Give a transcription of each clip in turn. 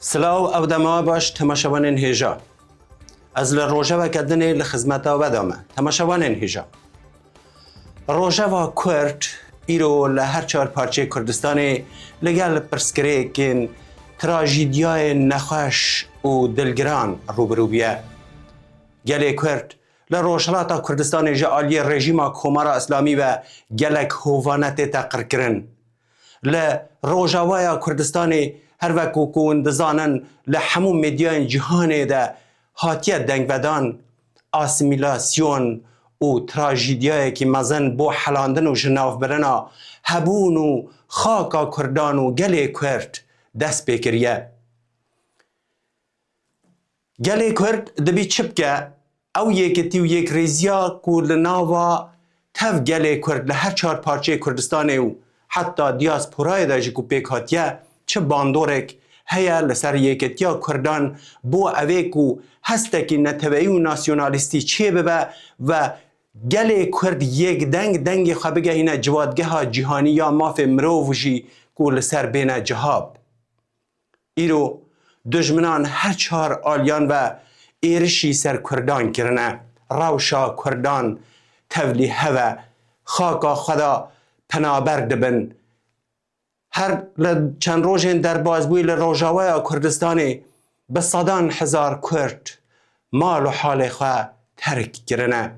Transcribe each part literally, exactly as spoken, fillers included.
Silav ew dema baş temaşevanên hêja. Ez li rojeveke dinê li xizmeta we de me. Temaşevanên hêja. Rojeva Kurd îro li her çar parçeyê Kurdistanê li gel pirsgirêkên, trajîdiyayên nexweş û dilgiran rûbirû bûye. Gelê Kurd li Rojhilata Kurdistanê ji aliyê rejîma Komara Îslamî ve gelek hovane tête qirkirin. Li Rojavaya Kurdistanê, her wekû ku hûn dizanin, li hemû medyayên cîhanê de hatiye dengvedan, asîmîlasyon û trajîdiyayekî mezin bo helandin û jinavbirina hebûn û xaka Kurdan û gelê Kurd dest pê kiriye. Gelê Kurd dibî çi bike? Ew yekitî û yekrêziya ku li nava tev gelê Kurd li her çar parçeyê Kurdistanê û heta diyasporayê de jî ku pêk hatiye, çi bandorek heye li ser yekitiya Kurdan bo evê ku hestekî neteweyî û nasyonalîstî çêbibe ve gelê Kurd yek deng dengê xwe bigehîne civatgeha cîhanî ya mafê mirov jî ku li ser bêne cihab. Îro dijminan her çar aliyan ve êrişî ser Kurdan kirine. Rewşa Kurdan tevlî hev e. Xaka xwe de penaber dibin. Her li çend rojên derbasbûyî li Rojavaya Kurdistanê bi sedan hezar Kurd mal û halê xwe terk kirine.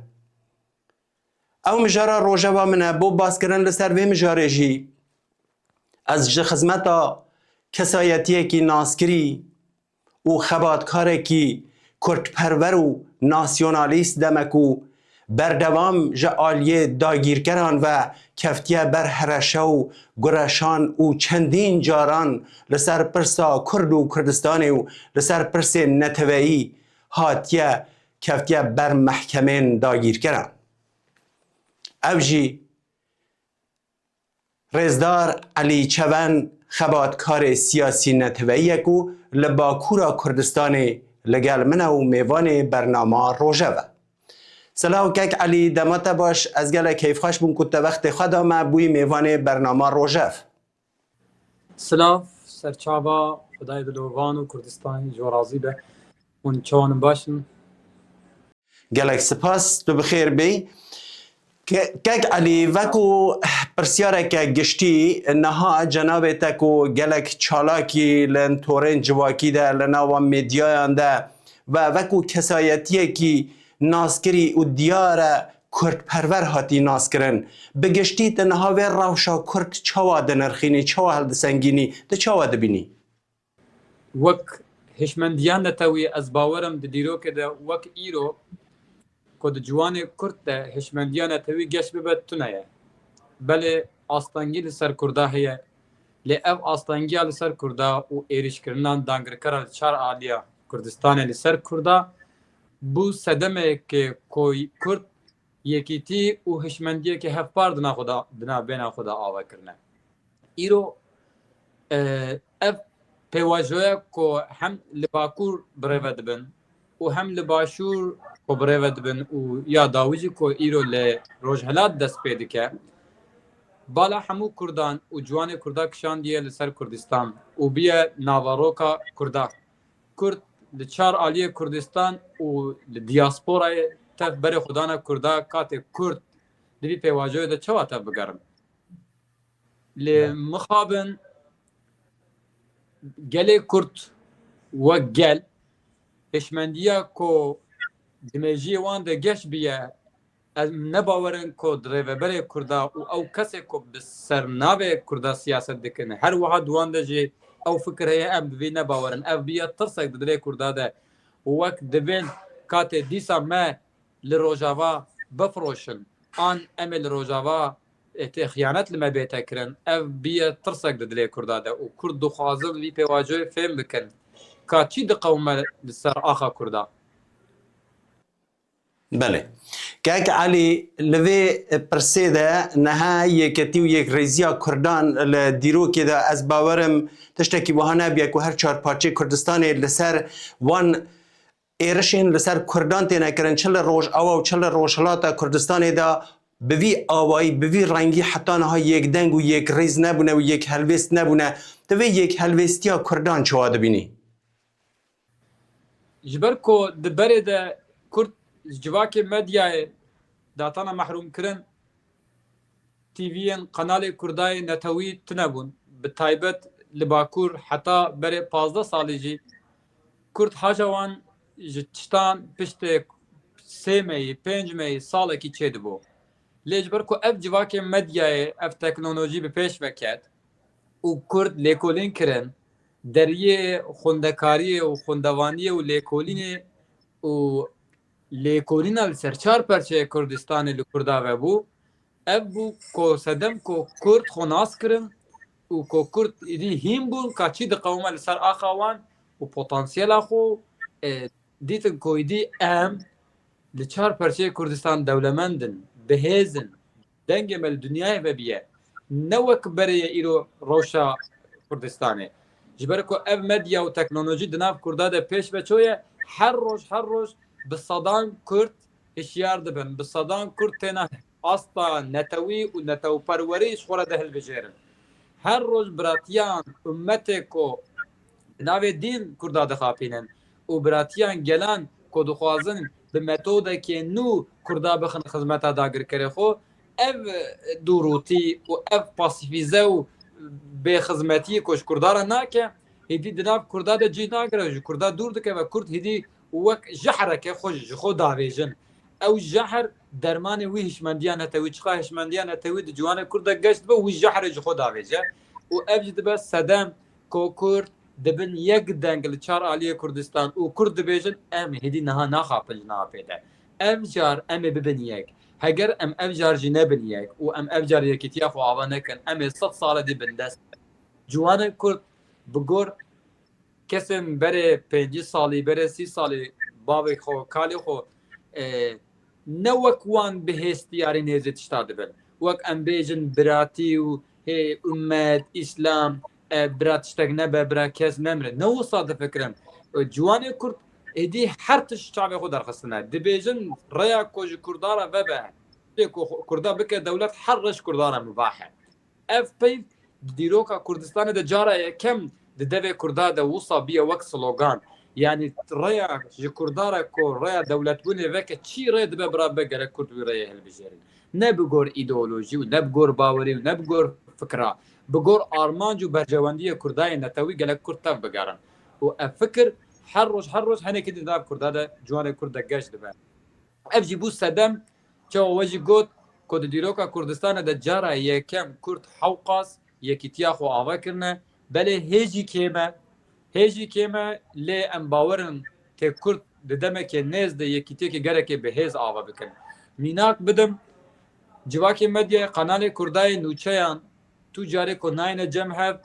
Ew mijara rojeva min e. Bo baskirin li ser vê mijarê jî ez ji xizmeta kesayetiyekî naskirî û xebatkarekî kurdperwer û nasyonalîst deme ku berdewam ji aliyê dagîrkeran ve keftiye ber hereşe û gureşan û çendîn caran li ser pirsa Kurd û Kurdistanê û li ser pirsên neteweyî hatiye keftiye ber mehkemên dagîrkeran. Ev jî Rêzdar Elî Çeven xebatkarê siyasî neteweyî ye ku li Bakûra Kurdistanê li gel min e û mêvanê bernama Rojev e. Silav kek Elî, dema te baş, ez gelek keyfxweş bûm ku te wextê xwe da me, bûyî mêvanê bernama Rojev. Silav, serçava, Xwedayê dilovan û Kurdistanê ji we razî be. Hûn çawan in, baş in? Gelek spas, tu bi xêr bî. Ke-, kek Elî, wekû pirsyareke giştî, niha cenabê te ku gelek çalakî li torên civakî de, li nava medyayan de ve wekû kesayetiyekî naskirî û diyar e, kurdperwer hatî naskirin. Bi giştî tu niha vê rewşa kurd çawa dinirxînî, çawa hildisengînî, tu çawa dibînî? Wek hişmendiya netewî, ez bawer im di dîrokê de wek îro ku di ciwanê kurd de hişmendiya netewî geş bibe tune ye. Belê astengî li ser kurda heye, lê ev astengiya li ser kurda û êrîşkirina dagirkera li çar aliya Kurdistanê li ser kurda bû sedemeyeke ku kurd yekîtî û hişmendiyeke hevpar di nav xwe de, di nav bêna xwe de ava kirine. Îro, e, ev pêvajoya ku hem li Bakur birêve dibin û hem li Başûr ku birêve dibin û ya dawî jî ku îro li Rojhilat dest pê dike, bala hemû Kurdan û ciwanê Kurda kişandiye li ser Kurdistan û biye naveroka Kurda. Kurd li çar aliyê Kurdistan û li diyasporayê tev berê xwe dane Kurda, katê Kurd di vî pêvajoyê de çawa tev bigerin? Lê mixabin gelê Kurd wek gel hişmendiya ku di mêjiyê wan de geş biye, em ne bawer in ku di rêveberê Kurda û ew kesê ku bi sernavê Kurda siyaset dikin, her wiha di wan de jî ew fikir heye, em bi vî ne bawer in. Ev biye tirsek di dilê Kurda de û wek dibên katê dîsa me li Rojava bifiroşin, an em ê li Rojava, ê, tê xiyanet li me bête kirin. Ev biye tirsek di dilê Kurda de û Kurd dixwazin vî pêvajoyê fêm bikin ka çi diqewime li ser axa Kurda. Belê. Kek Elî, li vê pirsê de niha yeketî û yekrêziya Kurdan li dîrokê de, ez bawer im tiştekî wiha nebiye ku her çar parçeyê Kurdistanê li ser wan êrişên li ser Kurdan têne kirin, çi li Rojava û çi li Rojhilata Kurdistanê de bi vî awayî, bi vî rengî heta niha yekdeng û yekrêz nebûne û yekhelwêst nebûne. Tu vê yekhelwêstiya Kurdan çawa dibînî? Ji ber ku di berê de Kurd ji civakê medyayê datana mehrûmkirin, T V'yên, qenalê Kurdayê netewî tune bûn. Bi taybet li Bakur heta berê pazdeh salî jî Kurd haja wan ji tiştan piştê sê meyî, pênc meyî, salekî çêdibû. Lê ji ber ku ev civakê medyayê, ev teknolojî bi pêş ve ket û Kurd lêkolîn kirin, deriyê xwendekariyê û xwendevaniyê û lêkolînê û lêkolîna li ser çar perçeyê Kurdistanê li Kurda ve bû. Ev bû ku sedem ku Kurd xwe nas kirin û ku Kurd êdî hîn bûn ka çi diqewime li ser axa wan û potansiyela xwe, e, dîtin ku êdî em li çar perçeyê Kurdistan dewlemend in, bihêz in, dengê me li dinyayê vebiye. Ne wek berê ye îro rewşa Kurdistanê. Ji ber ku ev medya û teknolojî di nav Kurda de pêş ve çoye, her roj, her roj bi sedan Kurd hişyar dibin, bi sedan Kurd têne asta netewî û netewperwerî ji xwe re de hilbijêrin. Her roj biratiyan ummetê ku di navê dîn Kurda dixapînin û biratiyan gelan ku dixwazin bi metodekê nû Kurda bixin xizmeta dagirkerê xwe, ev dûrûtî û ev pasîfîze û bêxizmetiyê ku ji Kurda re nake, hêdî di nav Kurda de cih nagire, ji Kurda dûr dikeve. Kurd hêdî wek jehreke xwe ji xwe davêjin. Ew jehr dermanê wî hişmendiya netewî, çiqa hişmendiya netewî di ciwanê Kurd de geş dibe, wî jehrê ji xwe davêje. Û ev jî dibe sedem ku Kurd dibin yek deng li çar aliyê Kurdistan û Kurd dibêjin, em hêdî niha naxapin ji niha pê de. Ev car em ê bibin yek. Heger em ev car jî nebin yek û em ev car yekîtiya xwe ava nekin, em ê sed sal ê dî bindest bin. Ciwanê Kurd bi gor kesên berê pêncî salî, berê sî salî bavê xwe, kalê xwe, e, ne wek wan bi hêstiyarî nêzî tişta dibin. Wek em bêjin biratî û hê ummet, Îslam, e, bira tiştek nebe, bira kes nemire. Ne wisa difikirin. E, ciwanê Kurd êdî her tişt çavê xwe derxistine. Dibêjin rêya ku ji Kurda re vebe, tê ku Kurda bike dewlet, her rê ji Kurda re mubah e. Ev peyv di dîroka Kurdistanê de cara yekem di devê Kurda de wisa biye wek slogan. Yanî rêya ji Kurda re ku rêya dewletbûnê veke, çi rê dibe bira be, gerek Kurd wî rêyê hilbijêrin. Ne bi gor îdeolojî û ne bi gor bawerî û ne bi gor fikra, bi gor armanc û berjewendiyê Kurda yê netewî gerek Kurd tev bigerin. Û ev fikir her roj, her roj henekî di nav Kurda de, ciwanê Kurd de geş dibe. Ev jî bû sedem, çawa we jî got, ku di dîroka Kurdistanê de cara yekem Kurd hewqas yekîtiya xwe ava kirine. Belê hê jî kêm e, hê jî kêm e, lê em bawer in ku Kurd di demekê nêz de yekîtiyekê gerekê bi hêz ava bikin. Mînak bidim, civakê medyayê, qenalê Kurdayê nûçeyan tu carê ku nayne cem hev,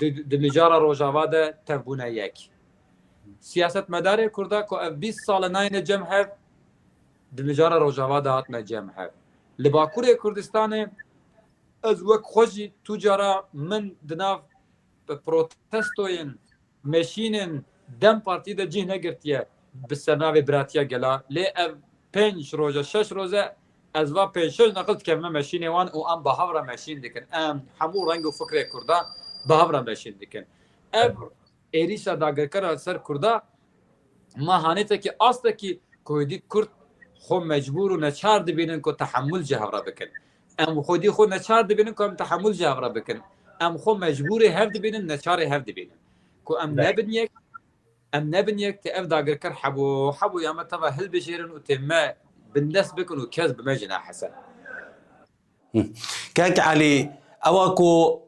di, di mijara Rojava de tevbûne yek. Siyasetmedarê Kurda ku ev bîst sal e nayne cem hev, di mijara Rojava de hatine cem hev. Li Bakurê Kurdistanê ez wek xwe jî tu cara min di nav protestoyên meşînên DEM Partî de cih negirtiye bi sernavê biratiya gela. Lê ev pênc roje, şeş roze ez va pênc şeş neqil dikevime meşînê wan û em bi hev re meşîn dikin. Em hemû reng û fikrê Kurda bi hev re meşîn dikin. Ev êrîşa dagirkera ser Kurda ma hanêtekî astekî ku êdî Kurd xwe mecbûr û neçar dibînin ku tehemûl ji hev re bikin. Em xwedî xwe neçar dibînin ku em tehemûl ji hev re bikin. Em xwe mecbûrê hev dibînin, neçarê hev dibînin. Ku em Belê. nebin yek, em nebin yek, tê ev dagirker hebo hebo ya me teva hilbijêrin û tê me bindest bikin û kes bi me jî nehese. Kek Elî, ewa ku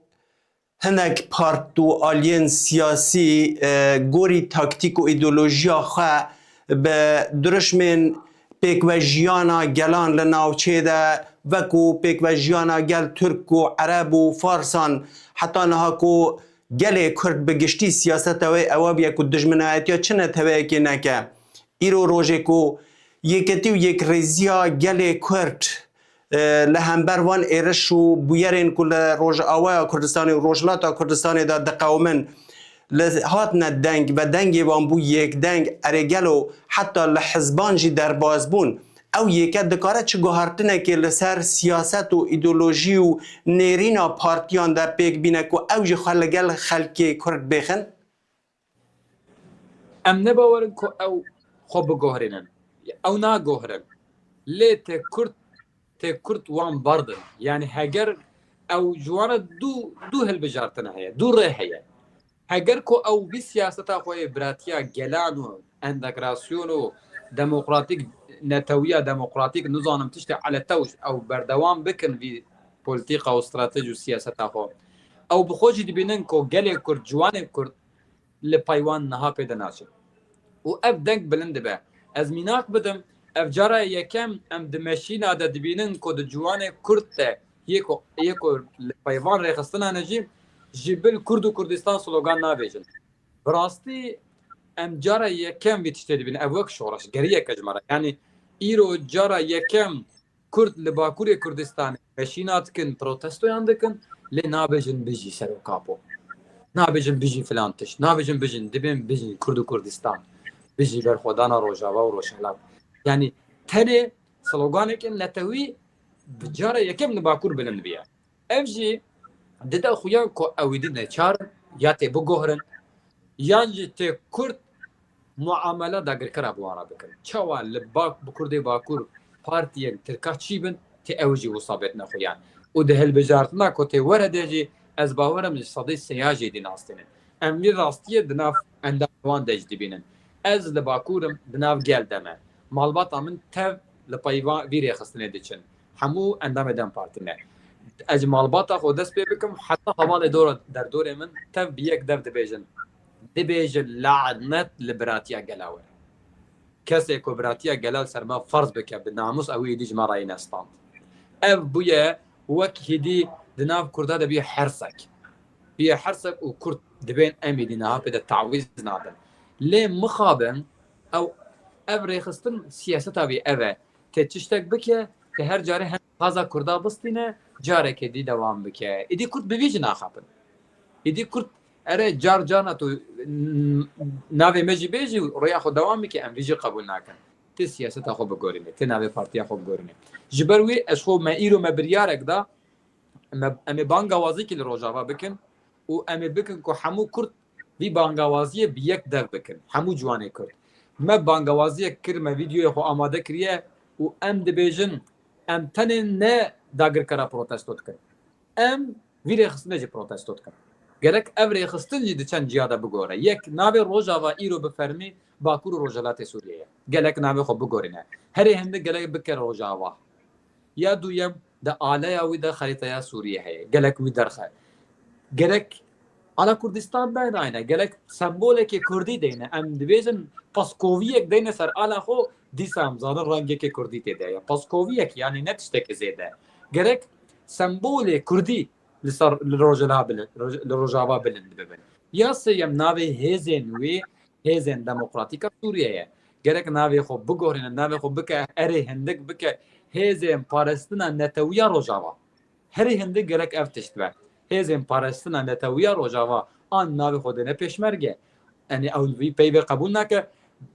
hinek part û aliyên siyasî, e, gorî taktîk û îdeolojiya xwe bi dirişmên pêkvejiyana gelan li navçê de, wekû pêkvejiyana gel Tirk û Ereb û Farsan, heta niha ku gelê Kurd bi giştî siyaseta wê ewa bûye ku dijminayetiya çi neteweyekê neke. Îro rojê ku yeketî û yekrêziya gelê Kurd, e, li hember van êriş û bûyerên ku li Rojavaya Kurdistanê û Rojhilata Kurdistanê de diqewimin, li hatine deng ve dengê wan bû yekdeng, erê gelo heta li hizban jî derbas bûn. Ew yeke dikare çi guhertinekê li ser siyaset û îdeolojî û nêrîna partiyan de pêk bîne ku ew jî xwe li gel xelkê Kurd bêxin? Em ne bawer in ku ew xwe bigohrînin. Ew nagohrin. Lê tê Kurd, tê Kurd wan berdin. Yani heger ew ji wan re du, du hilbijartin heye, du rê heye. Heger ku ew vî siyaseta xwe yê biratiya gelan û entegrasyon û demokratîk, netewiya demokratîk, nizanim tiştê eletewş ew berdewam bikin vî polîtîka û stratejî û siyaseta xwe. Ew bi xwe jî dibînin ku gelê Kurd, ciwanê Kurd li pey wan niha pê de naçin. Û ev deng bilind dibe. Ez mînak bidim, ev cara yekem em di meşîna de dibînin ku di ciwanê Kurd de yê ku, yê ku li pey van rêxistina ne jî, ji bil Kurd û Kurdistan slogan nabêjin. Bi rastî em cara yekem vî tiştê dibînin. Ev wek şoreşgeriyek e ji me re. Yani îro cara yekem Kurd li Bakurê Kurdistanê meşîna dikin, protestoyan dikin, lê nabêjin bijî Serok Apo. Nabêjin bijî filan tişt. Nabêjin bijîn, dibên bijîn Kurd û Kurdistan. Bijî berxwedana Rojava û Rojhilat. Yani tenê sloganeke netewî bi cara yekem li Bakur bilind bûye. Ev jî dide xuyan ku ew êdî neçar in, ya tê bigohrin, yan jî tê Kurd muamela dagirkera bi wan re bikin. Çawa li bak-, bi Kurdê Bakur partiyên Tirka çî bin, tê ew jî wisa bêtine xuyan. Û di hilbijartina ku tê were de jî ez bawer im ji sedî sêya jî êdî nastînin. Em vî rastiyê di nav endamê wan de jî dibînin. Ez li Bakur im, di nav gel de me. Malbata min tev li pey va-, vî rêxistinê diçin. Hemû endamê DEM Partî ne. Ez ji malbata xwe dest pê bikim, heta hevalê dora derdorê min tev bi yek dev dibêjin. Dibêjin lanet li biratiya gela we. Kesê ku biratiya gela li ser me ferz bike, bi namus ew êdî ji me re yê nestand. Ev bûye wek hêdî di nav Kurda de bûye hersek. Bûye hersek û Kurd dibên em êdî niha pê de tawîz nadin. Lê mixabin ew, ev rêxistin siyaseta wî ev e. Tê tiştek bike, tê her carê hem xaza Kurda bistîne, careke dî dewam bike. Êdî Kurd bi vî jî naxapin. Êdî Kurd ere car carna tu n-, navê me jî bêjî û rêya xwe dewam bike, em vî jî qebûl nakin. Tê siyaseta xwe bigorîne, tê navê partiya xwe bigorîne. Ji ber wî ez xwe me îro me biryarek da, me, em ê bangawazîkî li Rojava bikin û em ê bikin ku hemû Kurd vî bangawaziyê bi yek dev bikin. Hemû ciwanê Kurd. Me bangawaziyek kir, me vîdeoyê xwe amade kiriye û em dibêjin, em tenê ne dagirkera protesto dikin. Em vî rêxistinê jî protesto dikin. Gerek ev rêxistin jî di çend ciya de bigore. Yek navê Rojava îro bi fermî Bakur û Rojhilatê Sûriyê ye. Gelek navê xwe bigorîne. Herê hindik gelek bike Rojava. Ya duyem di aleya wî de xerîteya Sûriyê heye. Gelek wî derxe. Gerek ala Kurdistan bernayne. Gelek sembolekê Kurdî deyne. Em dibêjin paskoviyek deyne ser ala xwe, dîsa em zanin rengekê Kurdî tê de ye. Paskoviyek, yani ne tiştekê zêde. Gerek sembolê Kurdî li ser, li Rojava bilind, Roj-, li Rojava bilind bibin. Ya sêyem navê hêzên wî, hêzên demokratîka Sûriyê ye. Gerek navê xwe bigorînin, navê xwe bike, erê hindik bike, hêzên parastina netewiya Rojava. Herî hindik gerek ev tişt be. Hêzên parastina netewiya Rojava an navê xwe dêne pêşmerge. Yanî ew vî peyvê qebûl nake,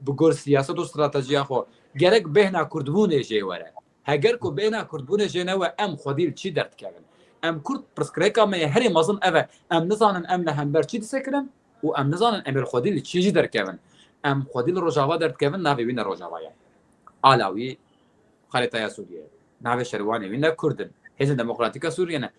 bi gor siyaset û stratejiya xwe. Gerek bêhna Kurdbûnê jê were. Heger ku bêhna Kurdbûnê jê newe, em xwedî li çi derdikevin? Em Kurd, pirsgirêka me ye herî mezin ev e. Em nizanin em li hember çi disekirin û em nizanin em ê li xwedî li çi jî derkevin. Em xwedî li Rojava derdikevin, navê wî ne Rojava ye. Ala wî xerîtaya Sûriyê ye. Navê şervanê wî ne Kurd in. Hêzên Demokratîka Sûriyê ne.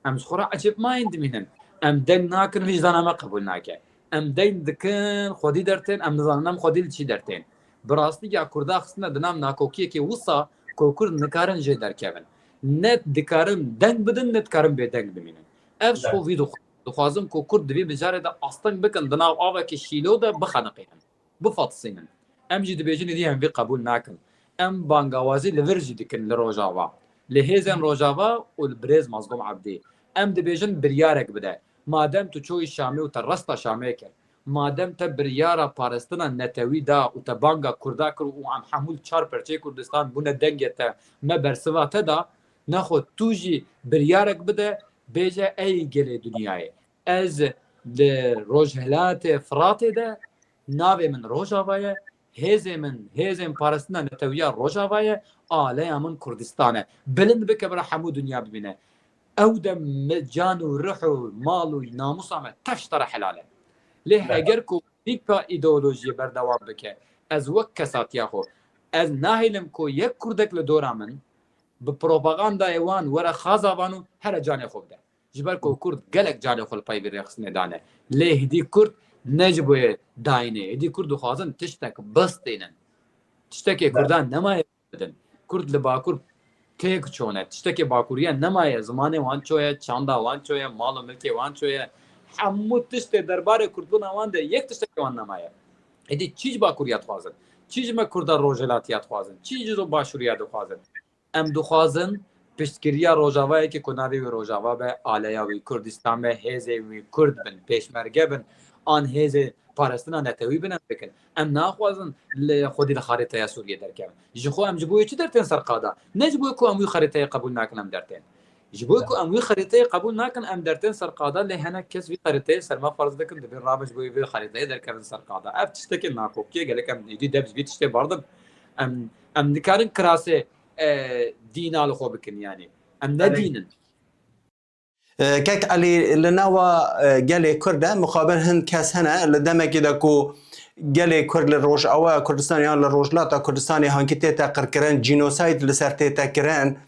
Em ji xwe re ecêb mayîn dimînin. Em deng nakin, wîcdana me qebûl nake. Em deng dikin, xwedî dertên, em nizanin em xwedî li çi dertên. Bi rastî ya Kurda xistine di nav nakokiyekê wisa ku Kurd nikarin jê derkevin. Ne dikarin deng bidin, ne dikarin bêdeng bimînin. Ev ji xwe vî dixwe-, dixwazin ku Kurd di vî mijarê de asteng bikin, di nav avekî şîlo de bixeniqînin, bifatisînin. Em jî dibêjin êdî em vî qebûl nakin. Em bangawazî li vir jî dikin li Rojava. Li hêzên Rojava û li birêz Mazlûm Ebdî. Em dibêjin biryarek bide. Madem tu çoyî Şamê û te resta Şamê kir, madem te biryara parastina netewî da û te banga Kurda kir û em hemû li çar perçeyê Kurdistan bûne dengê te, me bersiva te da, nexwe tu jî biryarek bide, bêje ey gelê dinyayê. Ez li Rojhilatê Firatê de navê min Rojava ye, hêzê min, hêzên parastina netewiya Rojava ye, aleya min Kurdistan e. Bilind bike bira hemû dinya bibîne. Ew dem me can û ruh û mal û namûsa me tev ji te re helal e. Lê heger ku vî pa îdeolojiyê berdewam bike. Ez wek kesatiya xwe, ez nahêlim ku yek Kurdek li dora min bi propagandayê wan were xaza van û here canê xwe bide. Ji ber ku Kurd gelek canê xwe li pey vê rêxistinê dane. Lê hidî Kurd ne ji bo yê dayînê. Hidî Kurd dixwazin tiştek bistînin. Tiştekê Kurdan nemaye bidin. Kurd li Bakur têk çone. Tiştekê Bakuriye nemaye. Zimanê wan çoye, çanda wan çoye, mal û milkê wan çoye. Hemû tiştê derbarê Kurdbûna wan de yek tiştekê wan nemaye. Hidî çî ji Bakuriya dixwazin? Çî ji me Kurda Rojhelatiya dixwazin? Çî ji Başûriya dixwazin? Em dixwazin piştgiriya Rojavayekê ku navê wê Rojava be, aleya wî Kurdistan be, hêzê wî Kurd bin, pêşmerge bin, an hêzê parastina netewî bin em bikin. Em naxwazin li xwedî li xarîteya Sûriyê derkevin. Ji xwe em ji bo wê çi dertên ser qada? Ne ji bo ku em wî xarîteyê qebûl nakin em dertên. Ji bo ku em wî xarîteyê qebûl nakin em dertên ser qada, lê hinek kes vî xarîteyê ser me ferz dikin, dibê rabin ji bo wê vê xarîteyê derkevin ser qada. Ev tiştekê nakokiyê gelek em êdî dev ji vî tiştê berdin. Em, em nikarin kirasê, e, dîna li xwe bikin yanî. Em ne Belê. dîn in. E, Kek Elî, li nava, e, gelê Kurd de mixabin hin kes hene, li demekê de ku gelê Kurd li Rojava Kurdistan yan li Rojhilata Kurdistanê hankî tête qirkirin, cînosayd li ser tête kirin,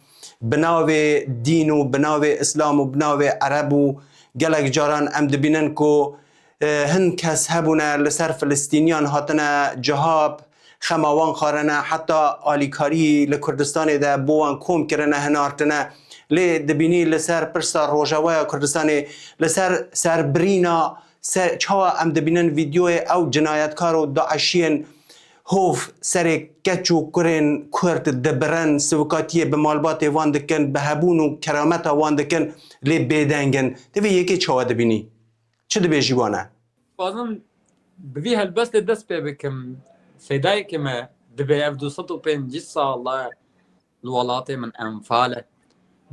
bi navê dîn û bi navê Îslam û bi navê Ereb û gelek caran em dibînin ku, e, hin kes hebûne li ser Filistîniyan hatine cihab, xema wan xwarine, heta alîkarî li Kurdistanê de bo wan kom kirine, hinartine. Lê dibînî li ser pirsa Rojavaya Kurdistanê, li ser serbirîna, ser, çawa em dibînin vîdyoyê ew cinayetkar û DAIŞiyên hov serê keç û kurên Kurd dibirin, sivikatiyê bi malbatê wan dikin, bi hebûn û kerameta wan dikin, lê bêdeng in. Divê yekê çawa dibînî? Çi dibêjî wan e? Dixwazim bi vî helbestê dest pê bikim. Seydayeke me dibê ev du sed û pêncî sal e li welatê min enfal e.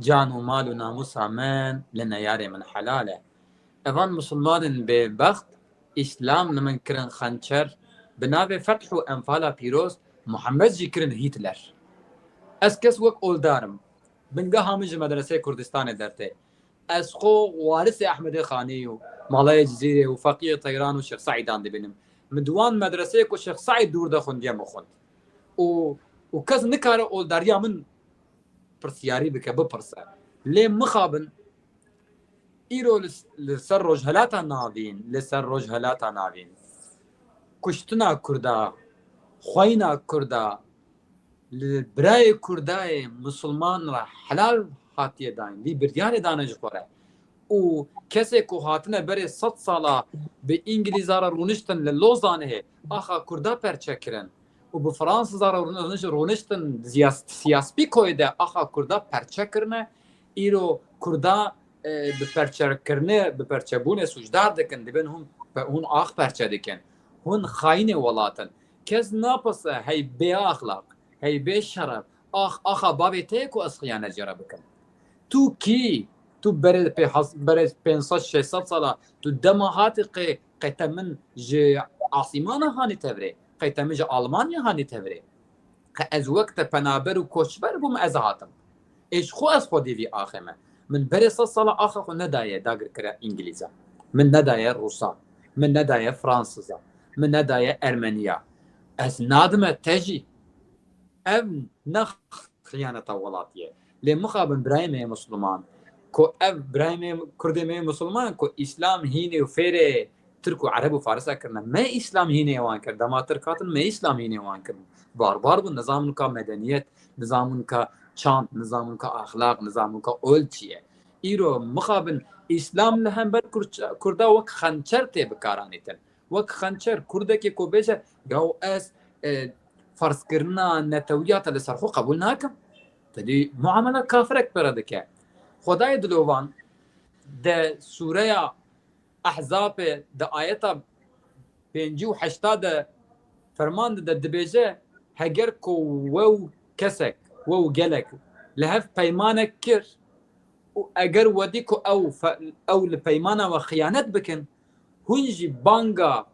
Can û mal û namûsa min li neyarê min helal e. Evan misilmanên bêbext, Îslam li min kirin xençer, bi navê feth û enfala pîroz, Muhammed jî kirin Hîtler. Ez kes wek oldar im. Bingeha min ji medreseyê Kurdistanê dertê. Ez xwe warisê Ehmedê Xanî û Malayê Cizîrê û Feqiyê Teyran û Şêx Seîdan dibînim. Min di wan medreseyê ku Şêx Seîd dûr de xwendî, min xwend. Û, û kes nikare oldariya min pirsiyarî bike, bipirse. Lê mixabin, îro li, li ser Rojhelata Navîn, li ser Rojhelata Navîn, kuştina Kurda, xweyna Kurda, li birayê Kurdayê Musulman re helal hatiye dayîn. Vî biryarê dane ji xwe re. Û kesê ku hatine berê sed sala bi Îngilîza re rûniştin li Lozanê, axa Kurda perçe kirin. Û bi Fransiza re rûniş-, rûniştin Ziyas-, Siyaspîkoyê de axa Kurda perçe kirine. Îro Kurda, e, bi perçekirinê, bi perçebûnê sûcdar dikin. Dibên hûn, hûn ax perçe dikin. Hûn xayinê welat in. Kes napirse hey bê axlaq, hey bê şeref, ax, axa bavê te ye ku ez xiyanet jê re bikim. Tu kî? Tu berê pê has-, berê pênc sed şeş sed sala, tu dema hatî qê, qê te min ji asîmana hanî tevrê, qê te min ji Almanya hanî tevrê. Qe ez wek te penaber û koçber bûm, ez hatim. Ê ji xwe ez xwedî vî axê me. Min berê sed sala axa xwe nedaye dagirkere Îngilîza. Min nedaye Rûsa. Min nedaye Fransiza. Min nedaye Ermeniya. Ez nadime te jî. Ev ne xiyaneta welatî ye. Lê mixabin birayê me yê Misliman, ku ev birayê me, Kurdê me yê Misliman, ku Îslam hînê û fêrê Tirk û Ereb û Farisa kirine. Me Îslam hînê wan kir. Dema Tirk hatin, me Îslam hînê wan kir. Barbar bûn, nizamin ka medeniyet, nizamin ka çand, nizamin ka axlaq, nizamin ka ol çi ye. Îro mixabin Îslam li hember Kurd-, Kurda wek xençer tê bikaranîtin. Wek xençer, Kurdekê ku bêje, yaw ez, e, ferzkirina netewiyata li ser xwe qebûl nakim. Te dî muamela kafirek pere dike. Xwedayê dilovan de sûreya Ehzabê di ayeta pêncî û heşta de ferman dide, dibêje, heger ku we û kesek, we û gelek li hev peymanek kir û eger wedî ku ew fe-, ew li peymana we xiyanet bikin, hûn jî banga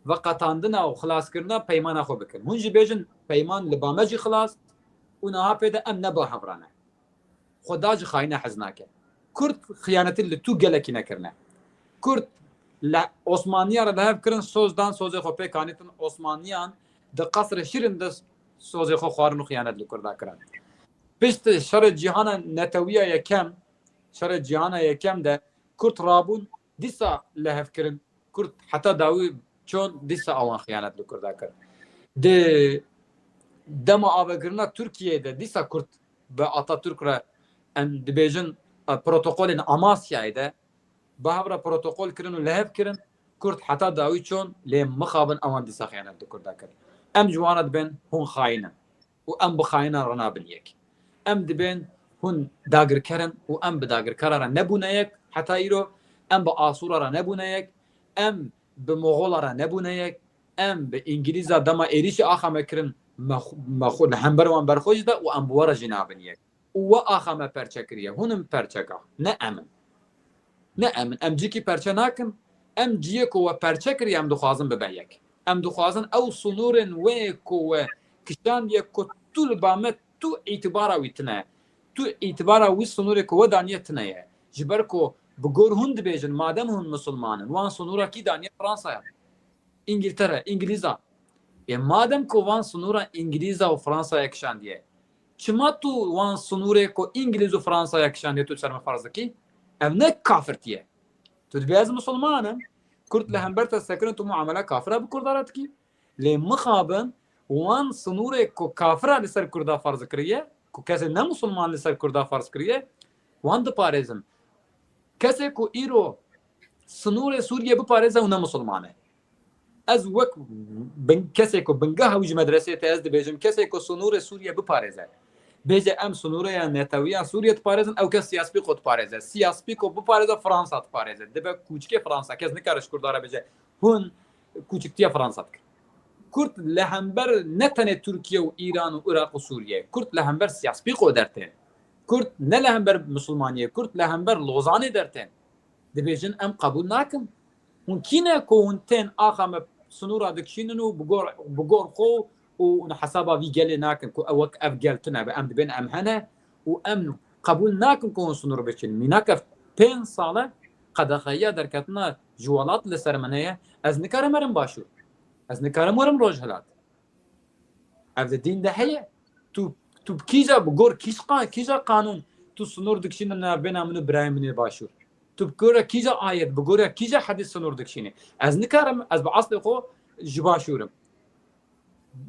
veqetandina û xilaskirina peymana xwe bikin. Hûn jî bêjin, peyman li ba me jî xilas û niha pê de em ne ba hev re ne. Xweda ji xayîna hez nake. Kurd xiyanetî li tu gelekî nekirine. Kurd Li Osmaniya re li hev kirin, soz dan, sozê xwe pê kanîtin. Osmaniyan di qesrê şîrin de sozê xwe xwarin û xiyanet li Kurda kirin. Pişt şerê cîhana netewiya yekem, şerê cîhana yekem de Kurd rabûn, dîsa li hev kirin. Kurd heta dawî çon, dîsa awan xiyanet li Kurda kir. Di dema avekirina Tirkiyeyê de dîsa Kurd bi Atatürk re, em dibêjin, e, protokolên Amasyayê de bi hev re protokol kirin û li hev kirin. Kurd heta dawî çon, lê mixabin ewan dîsa xiyanet li Kurda kir. Em ji wan re dibên hûn xayîn in û em bi xayînan re nabin yek. Em dibên hûn dagirker in û em bi dagirkera re nebûne yek heta îro, em bi Asûra re nebûne yek, em bi Moxola re nebûne yek, em bi Îngilîza dema êrîşî axa me kirin, me xwe, me xwe li hember wan berxwe jî da û em bi we re jî nabin yek. Û we axa me perçe kiriye. Hûn in perçeka. Ne em in. Ne em in. Em cîkî perçe nakin. Em ciyê ku we perçe kiriye, em dixwazin bibe yek. Em dixwazin ew sinûrên wê ku we kişandiye ku tu li ba me tu îtibara wî tine. Tu îtibara wî sinûrê ku we daniye tine ye. Ji ber ku bi gor hûn dibêjin, madem hûn misilman in, wan sinûra kî daniye? Fransaya. Îngiltere, Îngilîza. Ê madem ku van sinûra Îngilîza û Fransaya kişandiye, çima tu wan sinûrê ku Îngilîz û Fransaya kişandiye tu ser min ferz dikî? Ev ne kafirtî ye. Tu dibê ez misilman im. Kurd li hember te sekirin, tu muamela kafira bi Kurda re dikî. Lê mixabin wan sinûrê ku kafira li ser Kurda ferz kiriye, ku kesê ne misilman li ser Kurda ferz kiriye, wan diparêzin. Kesê ku îro sinûrê Sûriye biparêze û ne misilman e. Ez wek bin, kesê ku bingeha wî ji medresê te, ez dibêjim, kesê ku sinûrê Sûriye biparêze, bêje em sinûreya netewiya Sûriye diparêzin, ew kes Siyasî Pîko diparêze. Siyasî Pîko biparêze, Fransa diparêze. Dibe kûçikê Fransa. Kes nikare ji Kurda re bêje, hûn kûçiktiya Fransa dikin. Kurd li hember ne tenê Tirkiye û Îran û Iraq û Sûriye. Kurd li hember Siyasî Pîko dertên. Kurd ne li hember Misilmaniyê. Kurd li hember Lozanê dertên. Dibêjin em qebûl nakin. Hûn kî ne ku hûn tên axa me sinûra dikişînin û bi gor, bi gor xwe û hesaba vî gelê nakin ku ew wek ev gel tune be, em dibên em hene û em qebûl nakin ku hûn sinûr biçin. Mînak ev pênc sal e qedexeya derketina ji welat li ser min heye. Ez nikarim herim başûr. Ez nikarim werim rojhilat. Ev di dîn de heye. Tu, tu bi kîja, bi gor kîj qa-, kîja qanûn tu sinûr dikişînî navbêna min û birayê min ê başûr? Tu bi gora kîja ayet, bi gora kîja hedîs sinûr dikişînî? Ez nikarim, ez bi eslê xwe ji başûr im.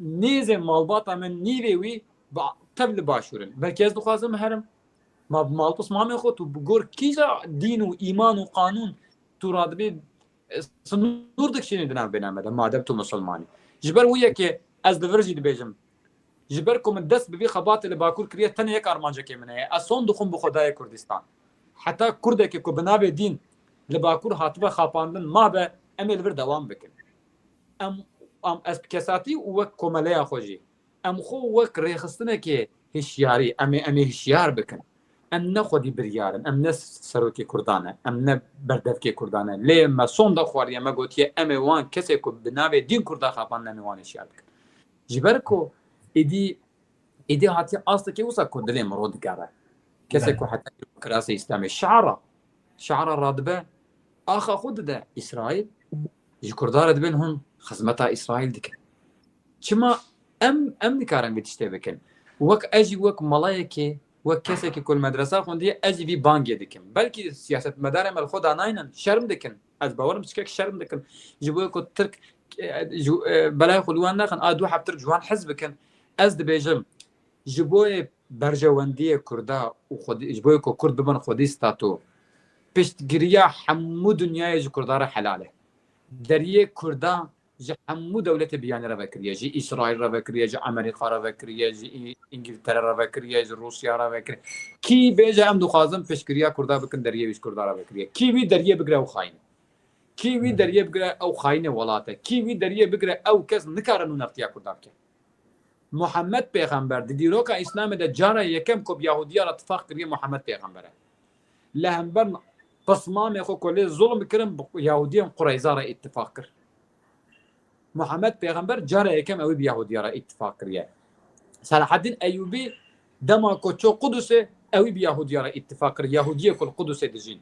Nêzê malbata min, nîvê wî bi tev li başûr in. Belkî ez dixwazim herim. Ma bi malpismamê xwe tu bi gor kîja dîn û îman û qanûn tu radibî sinûr dikişînî di navbêna me de, madem tu misilman î. Ji ber wî yekê ez li vir jî dibêjim, ji ber ku min dest bi vî xebatê li Bakur kiriye, tenê yek armancekê min heye. Ez son dixwim bi Xwedayê Kurdistan. Heta Kurdekê ku bi navê dîn li Bakur hatibe xapandin mabe, em ê li vir dewam bikin. Em, em, ez bi kesatî û wek komeleya xwe jî, em xwe wek rêxistinekê hişyarî, em ê, em ê hişyar bikin. Em ne xwedî biryar in, em ne serokê Kurdan e, em ne berdevkê Kurdan e. Lê me sonda xwariye, me gotiye, em ê wan kesê ku bi navê dîn Kurda xapandin, em ê wan hişyar bikin. Ji ber ku êdî, êdî hatiye astekê wisa ku dilê mirov digere. Kesê ku heta kirasê Îslamê şara, şara radibe, axa xwe dide Îsraîl, ji Kurda re dibên hûn xizmeta Îsraîl dikin. Çima em, em nikarin vê tiştê bikin? Wek ez jî wek malayekê, wek kesekî ku li medresa xwendiye, ez jî vî bangê dikim. Belkî siyasetmedarê me li xwe danaynin, şerm dikin. Ez bawerim çikek şerm dikin. Ji bo ku Tirk, e, ji, e, belay xwe li wan nexin, a du heb Tirk ji wan hez bikin. Ez dibêjim, ji bo yê berjewendiyê Kurda û xwedî, ji bo yê ku Kurd bibin xwedî stato, piştgiriya hemû dinyayê ji Kurda re helal e. Deriyê Kurda ji hemû dewletê biyanî re vekiriye, ji Îsraîl re vekiriye, ji Amerîka re vekiriye, ji Î-, Îngiltere re vekiriye, ji Rûsya re vekiriye. Kî bêje em dixwazin piştgiriya Kurda bikin, deriyê wî ji Kurda re vekiriye? Kî wî deriyê bigire ew xayîn e. Kî wî deriyê bigire ew xayînê welat e. Kî wî deriyê bigire ew kes nikare nûnertiya Kurda bike. Muhammed Pêxember di dîroka Îslamê de cara yekem ku bi Yahudiya re tifaq kiriye Muhammed Pêxember e. Li hember pismamê xwe ku lê zulm kirin, bi Yahudiyên Qureyza re îtifaq kir. Muhammed Pêxember cara yekem ew ê bi Yahudiya re îtifaq kiriye. Selahaddin Eyûbî dema ku çû Qudusê, ew ê bi Yahudiya re îtifaq kir. Yahudiyê ku li Qudusê dijîn.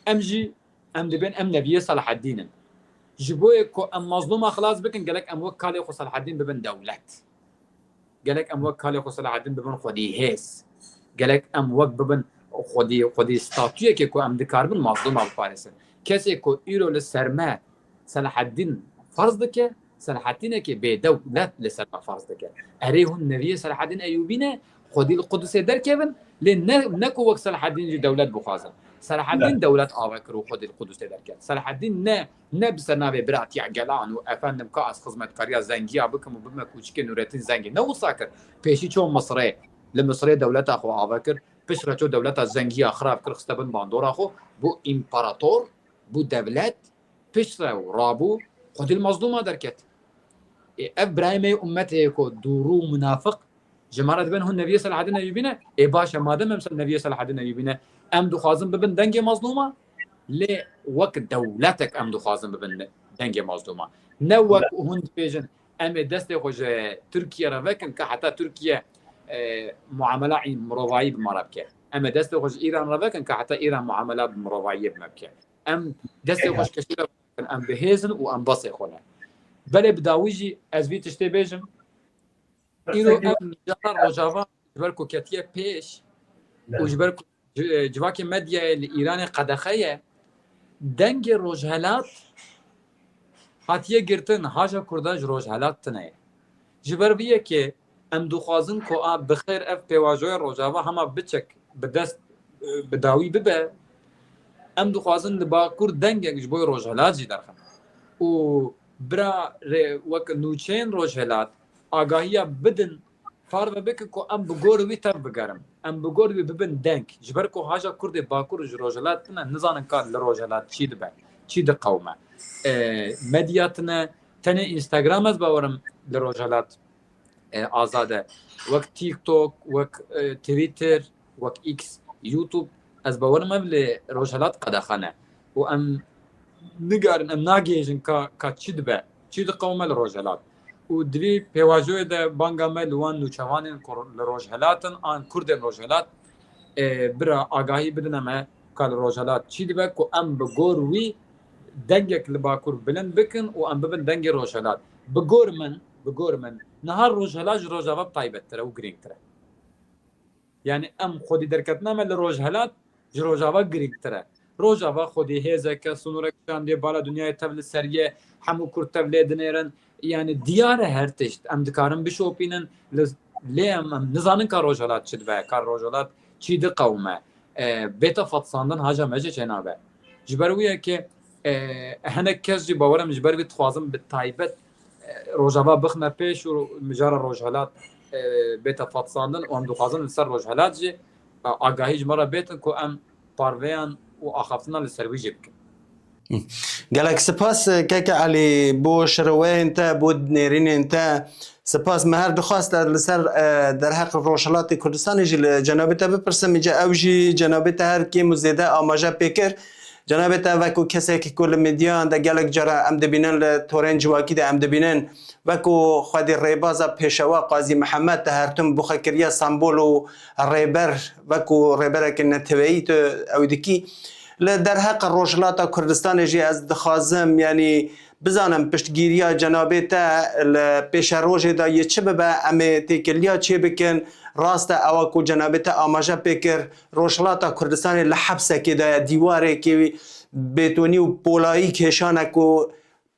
Em jî Em dibên em neviyê Selahaddîn in. Ji bo yê ku em mazlûma xilas bikin, gerek em wek kalê xwe Selahaddîn bibin dewlet. Gerek em wek kalê xwe Selahaddîn bibin xwedî hêz. Gerek em wek bibin xwedî, xwedî statuyekê ku em dikaribin mazlûma biparêzin. Kesê ku îro li ser me Selahaddîn ferz dike, Selahaddînekê bêdewlet li ser me ferz dike. Erê hûn neviyê Selahaddîn Eyûbî ne, xwedî li Qudusê derkevin, lê ne, ne ku wek Selahaddîn jî dewlet bixwazin. Selahaddîn dewlet ava kir û xwedî li Qudusê derket. Selahaddîn ne, ne bi ser navê biratiya gelan û efendim ka ez xizmetkariya zengiya bikim û bibime kûçikê Nûretîn Zengî. Ne wisa kir. Pêşî çû Misirê, li Misirê dewleta xwe ava kir. Piştre çû dewleta zengiya xirab kir, xiste bin bandora xwe. Bû împarator, bû dewlet, piştre û rabû, xwedî li mazlûma derket. Ê, ev birayê me yê ummetê ye ku dûrû û munafiq ji me re dibên hûn neviyê Selahaddîn Eyûbî ne? Ê baş e, madem em ser neviyê Selahaddîn Eyûbî ne, em dixwazin bibin dengê mazlûma, lê wek dewletek em dixwazin bibin dengê mazlûma. Ne wek hûn dibêjin, em ê destê xwe ji Tirkiye re vekin, ka heta Tirkiye, e, muamela mirovayî bi me re bike. Em ê destê xwe ji Îran re vekin, ka heta Îran muamela bi mirovayiyê bi me bike. Em destê xwe ji kesî re vekin, em bi hêz in û em besê xwe ne. Belê bi dawî jî ez vî tiştê bêjim. Îro ev mijara Rojava ji ber ku ketiye pêş û ji ber ku ci-, civakê medyayê li Îranê qedexe ye, dengê Rojhelat hatiye girtin, haja Kurda ji Rojhelat tune ye. Ji ber vî yekê em dixwazin ku a bi xêr ev pêvajoya Rojava hema biçek bi dest, e, bi dawî bibe. Em dixwazin li Bakur dengek ji bo Rojhelat jî derxin. Û bira rê wek nûçeyên Rojhelat agahiya bidin, parve bikin ku em bi gor wî tev bigerin. Em bi gor wî bibin deng. Ji ber ku haja Kurdê Bakur ji Rojhelat tune, nizanin ka li Rojhelat çî dibe, çî diqewime. E, medya tune, tenê Instagram ez bawerim li Rojhelat, e, azad e. Wek TikTok, wek, e, Twitter, wek X, YouTube, ez bawerim ev li Rojhelat qedexe ne. Û em nigarin, em nagihêjin ka, ka çi dibe, çi diqewime li Rojhelat. Û di vî pêvajoyê de banga me li wan nûçevanên ku li Rojhelat in, an Kurdên Rojhelat, e, bira agahî bidine me ka li Rojhelat çi dibe, ku em bi gor wî dengek li Bakur bilind bikin û em bibin dengê Rojhelat. Bi gor min, bi gor min, niha Rojhelat ji Rojava bi taybettir e û girîngtir e. Yani em xwedî derketina me li Rojhelat ji Rojava girîngtir e. Rojava xwedî hêzek e, sînorek şandiye, bala dinyayê tev li ser ye, hemû Kurd tev lê dinêrin. Yani diyar e her tişt. Em dikarin bişopînin, li-, lê em, em nizanin ka Rojhelat çi dibe, ka Rojhelat çî diqewime. E, bête fetisandin haja me jî çênabe. Ji ber wî yekê, e, hinek kes jî bawer im ji ber vî dixwazin bi taybet, e, Rojava bixine pêş û mijara Rojhelat, e, bête fetisandin û em dixwazin li ser Rojhelat jî, e, agahî ji me re bêtin ku em parveyan û axaftina li ser wî jî bikin. Gelek spas, keke Elî, bo şiroweyên te, bo nêrînên te. Spas, me her dixwest ez li ser, e, derheq Rojhilatê Kurdistanê jî li cenabê te bipirsim. Îca ew jî cenabê te her kêm û zêde amaje pê kir. Cenabê te wekû kesekî ku li medyayan de gelek cara em dibînin, li torên civakî de em dibînin, wekû xwedî rêbaza pêşewa Qazî Mihemed te her tim bixwe kiriye sembol û rêber, wekû rêberekî neteweyî tu ew dikî. Li derheqa Rojhilata Kurdistanê jî ez dixwazim, yanî bizanim piştgiriya cenabê te li pêşerojê de yê çi bibe, em ê têkiliya çê bikin. Rast e, ewa ku cenabê te amaje pê kir, Rojhilata Kurdistanê li hepsekê de ye, dîwarekî bêtonî û polayî kêşane ku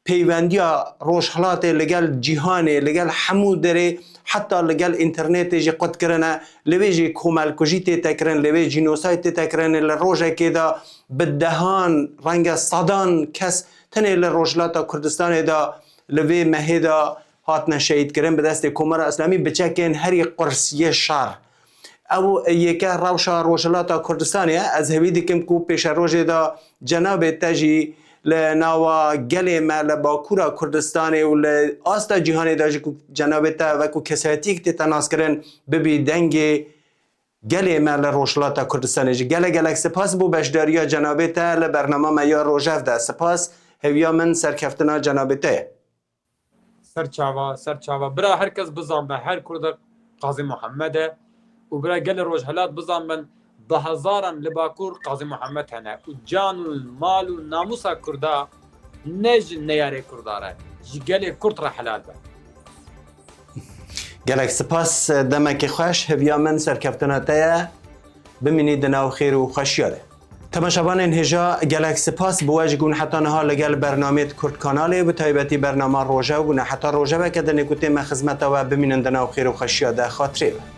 peywendiya Rojhilatê li gel cîhanê, li gel hemû derê, heta li gel înternetê jî qut kirine. Li vê jî komelkujî tête kirin, li vê jînosayd tête kirin. Li rojekê de bi dehan, renge sedan kes tenê li Rojhilata Kurdistanê de li vê mehê de hatine şehîdkirin bi destê Komara Îslamî, bi çekên herî qursiyê şer. Ew yeke rewşa Rojhilata Kurdistanê ye. Ez hêvî dikim ku pêşerojê de cenabê te jî li nava gelê me li Bakûra Kurdistanê û li asta cîhanê de jî ku cenabê te wekû kesayetiyek tête naskirin, bibî dengê gelê me li Rojhilata Kurdistanê jî. Gelek gelek spas bo beşdariya cenabê te li bernama me ya rojev de. Spas, hêviya min serkeftina cenabê te ye. Ser çava, ser çava. Bira her kes bizanbe, her Kurda Qazî Muhammed e. Û bira gelê Rojhilat bizanbin, bi hezaran li Bakur Qazî Muhammed hene û can û mal û namûsa Kurda ne ji neyarê Kurda re, ji gelê Kurd re helal be. Gelek spas, demekê xweş, hêviya min serkeftina te ye. Bimînî di nav xêr û xweşiya de. Temaşevanên hêja, gelek spas bo we ji ku hûn heta niha li gel bernameyê Kurd Kanalê, bi taybetî bernama Rojev bûne. Heta rojeveke din ku tême xizmeta we, bimînin di nav xêr û xweşiya de. Xatirê we.